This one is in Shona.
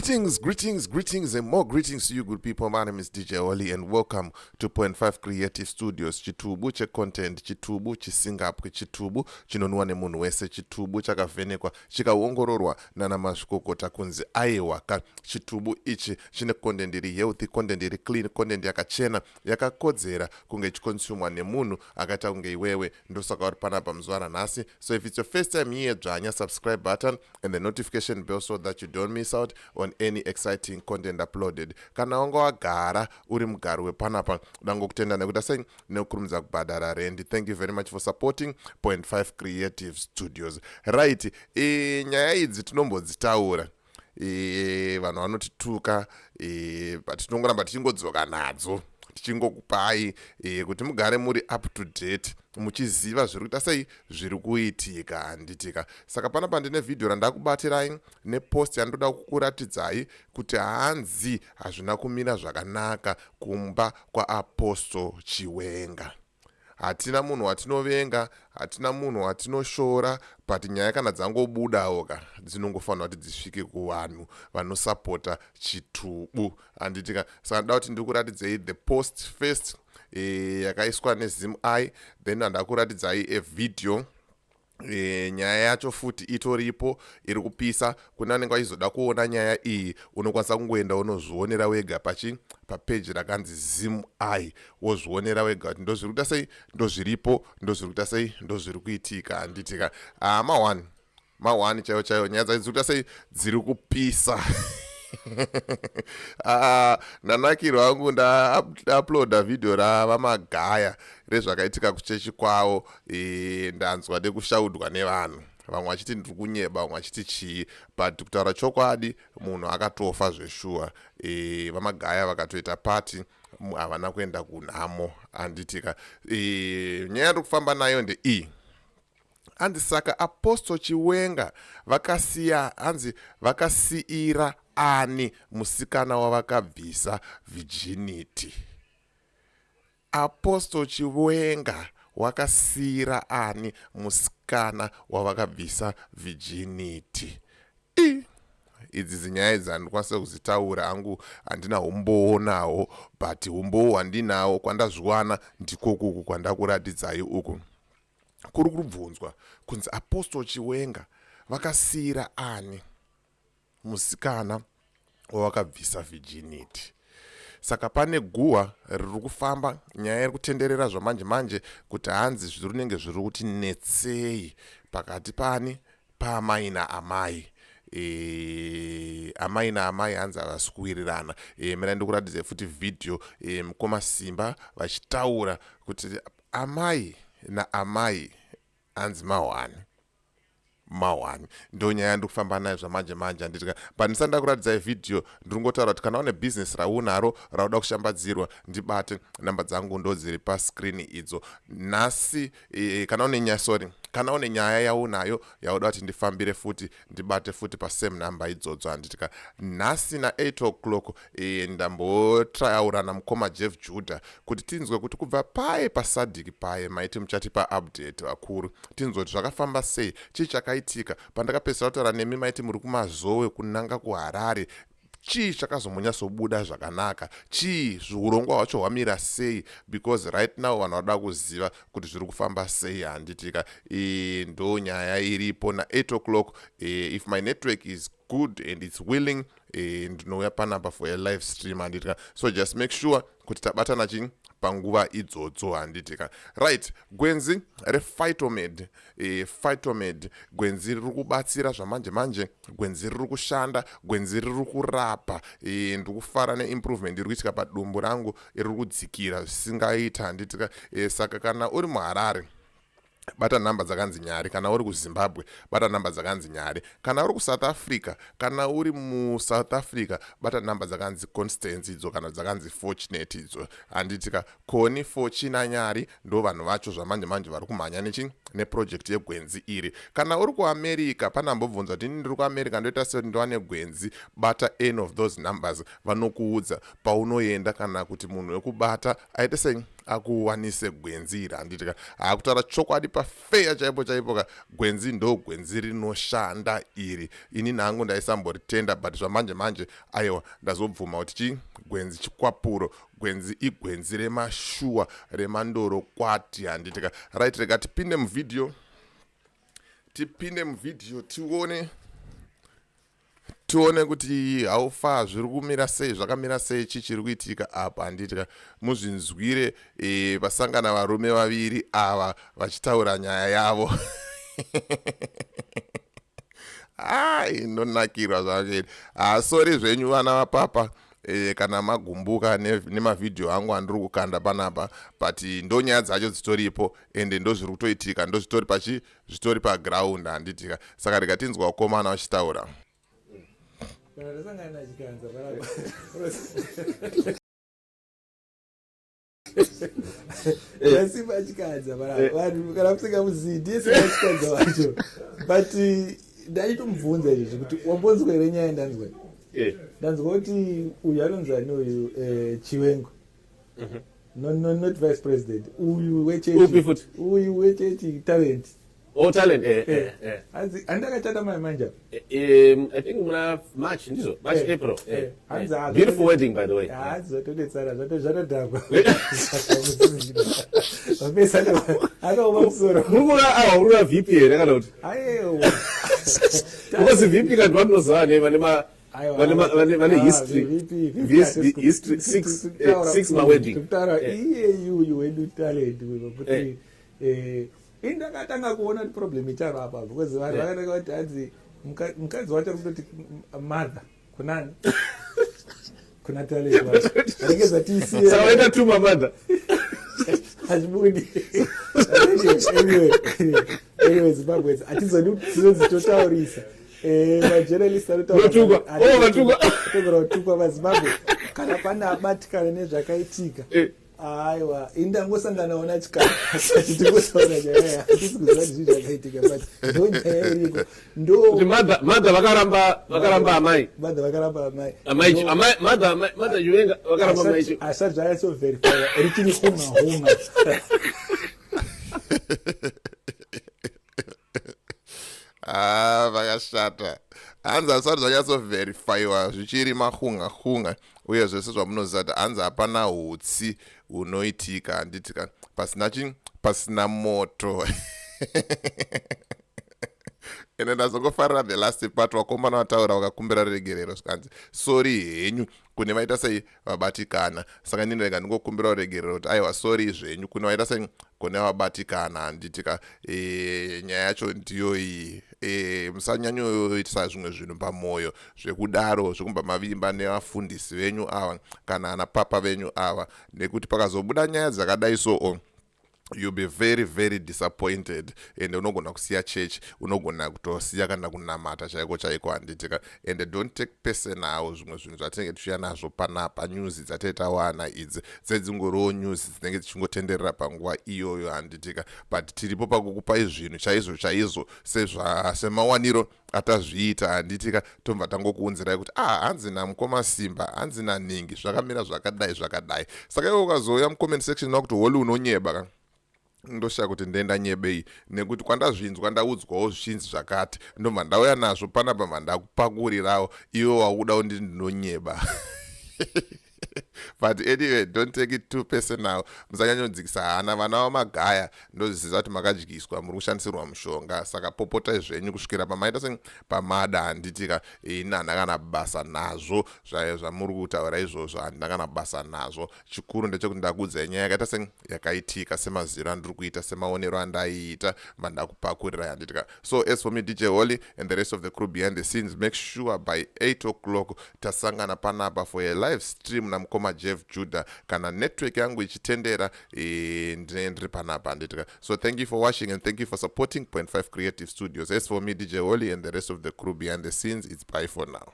Greetings, greetings, greetings, and more greetings to you, good people. My name is DJ Oli, and welcome to Point 5 Creative Studios. Chitubu checontent, chitubu chisingapwi, chitubu chinonwa nemunhu wese, chitubu chakavhenekwa, chikaongororwa nana mazvikokota kunzi aiwa ka chitubu ichi chine content iri healthy, content iri clean, content yakachena, yakakodzera kunge ichiconsumwa nemunhu akaita kunge iwewe. Ndosaka uri panapa muzuva ranhasi. So if it's your first time here, dzvanya subscribe button and the notification bell so that you don't miss out on any exciting content uploaded. Kana wanga wagara uri mugari wepanapa, dangokutenda nekuda sei nekukurumidza kubhadhara rendi. Thank you very much for supporting Point 5 Creative Studios. Right, nyaya idzi tinombodzitaura, vanhu vanotituka, but tinongoramba tichingodzoka nadzo, tichingokupai kuti mugare muri up to date, muchiziva zviri kuita sei, zviri kuitika, handitika? Saka panapa ndine vhidhiyo randakubatirai nepost yandoda kukuratidzai kuti hanzi hazvina kumira zvakanaka kumba kwaApostle Chiwenga. Hatina munhu watinovenga, hatina munhu watinoshora, but nyaya kana dzangobudawo ka, dzinongofanira kuti dzisvike kuvanhu vanosapota chitubu, handitika? Saka ndoda kuti ndikuratidzei the post first, yakaiswa neZimEye, then handakuratidzai evhidhiyo. Nyaya yacho futi itoripo, iri kupisa. Kune anenge achizoda kuona nyaya iyi, unokwanisa kungoenda unozvionera wega pachi papeji rakanzi ZimEye, wozvionera wega kuti ndozviri kuita sei, ndozviripo, ndozviri kuita sei, ndozviri kuitika, handitika? Ah, ma1 ma1 chaiyo chaiyo, nyaya dzacho dziri kuita sei, dziri kupisa. Ah, ndanakirwa hangu ndauploada vhidhiyo raVaMagaya rezvakaitika kuchechi kwavo. Ndanzwa nekushaudwa nevanhu, vamwe vachiti ndiri kunyeba, vamwe vachiti chii, but kutaura chokwadi, munhu akatofa zveshuwa. VaMagaya vakatoita pati, havana kuenda kunhamo, handitika? Nyaya yandiri kufamba nayo ndeiyi. Hanzi saka Apostle Chiwenga vakasiya, hanzi vakasiyira ani musikana wavakabvisa virginity? Apostle Chiwenga wakasiyira ani musikana wavakabvisa virginity? I idzi zinyaya idzi handikwanisa kuzitaura hangu, handina umbowo nawo, but umbowo hwandinawo, kwandazviwana ndikokuku kwandakuratidzai uku. Kuri kubvunzwa kunzi Apostle Chiwenga vakasiyira ani musikana wavakabvisa virginity? Saka pane guhwa riri kufamba, nyaya iri kutenderera zvamanje manje kuti hanzi zvirinenge zviri kuti netsei pakati pani paamai naamai, amai naamai hanzi havasi kuwirirana. Mira ndikuratidzai futi vhidhiyo, mukoma Simba vachitaura kuti amai naamai hanzi mahwani mahwani. Ndo nyaya yandiri kufamba nayo zvamanje manje, handitika? But ndisati ndakuratidzai vhidhiyo, ndiri ngotaura kuti kana une bhizinesi raunaro rauda kushambadzirwa, ndibate. Namba dzangu ndo dziri pascreen idzo. Nhasi kana une nyaya, sorry, kana une nyaya yaunayo yauda kuti ndifambire futi, ndibate futi pasame number idzodzo, handitika? Nhasi na8 o'clock ndambotaura namukoma Jeff Judah kuti tinzwe kuti kubva paye paSADC paye maiti muchatipa update vakuru, tinzwe kuti zvakafamba sei, chii chakaitika. Pandakapedzisira kutaura nemi maiti muri kuMazowe kunanga kuHarare. Chii chakazombonyatsobuda zvakanaka? Chii, urongwa hwacho hwamira sei? Because right now vanhu vanoda kuziva kuti zviri kufamba sei, handitika? Ndo nyaya iripo. Na8 o'clock, if my network is good and it's willing, ndinouya panapa for a live stream, handitika? So just make sure kuti tabatana chii panguva idzodzo, handitika? Right, gwenzi rePhytomed, Phytomed, gwenzi riri kubatsira zvamanje manje, gwenzi riri kushanda, gwenzi riri kurapa. Ndiri kufara neimprovement iri kuitika padumbu rangu, riri kudzikira zvisingaita, handitika? Saka kana uri muHarare, bata nhamba dzakanzi Nyari. Kana uri kuZimbabwe, bata nhamba dzakanzi Nyari. Kana uri kuSouth Africa, kana uri muSouth Africa, bata nhamba dzakanzi Constance idzo, kana dzakanzi Fortunate idzo, handitika? Koni Fortuna Nyari ndo vanhu vacho zvamanje manje vari kumhanya nechi neproject yegwenzi iri. Kana uri kuAmerica, panambobvunza kuti ini ndiri kuAmerica, ndoita sei kuti ndiwane gwenzi? Bata any of those numbers, vanokuudza paunoenda, kana kuti munhu wekubata aite sei. Akuwanise gwenzi iri, handiti ka? Haakutaura chokwadi pafeya chaipo chaipo ka. Gwenzi ndo gwenzi rinoshanda iri. Ini nhangu ndaisamboritenda, but zvamanje manje aiwa, ndazobvuma kuti chi gwenzi chikwapuro, gwenzi igwenzi remashuwa, remandoro kwati, handiti ka? Right, rega tipinde muvhidhiyo, tipinde muvhidhiyo, tione kuti haufa zviri kumira sei, zvakamira sei, chii chiri kuitika apa, handitika? Muzvinzwire. Pasangana varume vaviri ava vachitaura nyaya yavo. Ai, ndonakirwa zvake. Sorry zvenyu vana vapapa, kana magumbuka nemavhidhiyo angu andiri kukanda panapa, but ndo nyaya dzacho dzitoripo, ende ndo zviri kutoitika, ndo zvitori pachi zvitori paground, handitika? Saka rega tinzwa vakomana vachitaura. Kana tasangana naChikanza panapa, Simba Chikanza panapa, vanhu kana musingamuzivi, ndiye Simba Chikanza wacho. But ndaitomubvunza izvozvi kuti wambonzwa here nyaya ndanzwa. Ndanzwa kuti uyu anonzi ani uyu, Chiwengo, no, no, not vice president uyu Upi wechechi futi? Uyu wechechi, Talent. Oh, Talent, eh, eh. Hanzi handakachata mai manje apa. I think muna March, ndizvo March, April. Hanzi Beautiful wedding, by the way. Hanzi zvatodetsana, zvatodhakwa, mapesa akaoma musoro. Murikuona awa, uri VP here kana kuti? Aiwa. Because VP kanti vanoziva ne vane ma vane history. History six ma wedding. Tikutaura iye uyu wedu Talent uyu, kuti indakatanga kuona kuti problem ichava apa, because vanhu vakatanga kuti hanzi mukadzi wacho ari kutoti mother kunani, kuna Talent wacho, regeza tiisiye. Saka waita two mamother. Hazvibudi. Anyway, Zimbabwe hatizodi kuti tinonzi totaurisa. Majournalist Votukwa. Oh, vatukwa. Anotogona kutukwa vaZimbabwe kana pane abatikana nezvakaitika. Aiwa, indangosanganawo nachikara tingotaura nyaya, hatisi kuziva kuti zvii zvakaitika, but ndo nyaya iriko, ndo Kuti mother vakaramba amai. Mother vakaramba amai. Amai, amai, mother, mother Chiwenga vakaramba amai. Asati zvanyatsoverifya, richiri hunga hunga. Ah, vakashata. Hanzi asati zvanyatsoverifyiwa, zvichiri mahunga hunga. Uye zvese zvamunoziva kuti hanzi hapana hutsi hunoitika, handitika, pasina chi pasina moto. Ende ndazongofarira the last part, vakomana vataura vakakumbira regerero, zvikanzi sorry henyu kune vaita sei, vabatikana. Saka inini rega ndingokumbirawo regerero kuti aiwa, sorry zvenyu kune vaita sei, kune vabatikana, handitika? Nyaya yacho ndiyo iyi. Musanyanyoitisa zvimwe zvinhu pamwoyo zvekudaro, zvekumba mavimba nevafundisi venyu ava kana ana papa venyu ava, nekuti pakazobuda nyaya dzakadai so, you'll be very very disappointed, and unogona kusiya church, unogona kutosiya kana kunamata chaiko chaiko, handitika? And don't take personal zvimwe zvinhu zvatinenge tichiuya nazvo panapa. News dzatetawana idzi dzedzingoriwo news dzinenge dzichingotenderera panguva iyoyo, handitika? But tiripo pakukupai zvinhu chaizvo chaizvo semawaniro atazviita, handitika? Tobva tangokuunzirai kuti ah, hanzi namukoma Simba, hanzi naningi, zvakamira zvakadai zvakadai. Saka iwe ukazouya mucomment section wakuti Holy unonyeba ka, ndoshaya kuti ndenda nyebei, nekuti kwandazvinzwa ndaudzwawo zvichinzi zvakati, ndobva ndauya nazvo panapa, bva ndakupakurirawo, iwe wakuda kuti ndinonyeba. But anyway, don't take it too personal, musanyanyodzikisa hana. Vana vamagaya, ndozviziva kuti makadyiswa, muri kushandisirwa mushonga, saka popotai zvenyu kusvikira pamaita se pamada, handitika? Ini handina kana basa nazvo zvamuri kutaura izvozvo, handina kana basa nazvo. Chikuru ndechekuti ndakuudzai nyaya yakaita se yakaitika, semaziro andiri kuita, semaonero andaiita, mandakupakurira, handitika? So as for me, DJ Holly, and the rest of the crew behind the scenes, make sure by 8 o'clock tasangana panapa for a live stream namukoma Jeff Judah. Kana network yangu ichitendera, ndinenge ndiri panapa, handitika? So thank you for watching and thank you for supporting Point 5 Creative Studios. As for me, DJ Holly, and the rest of the crew behind the scenes, it's bye for now.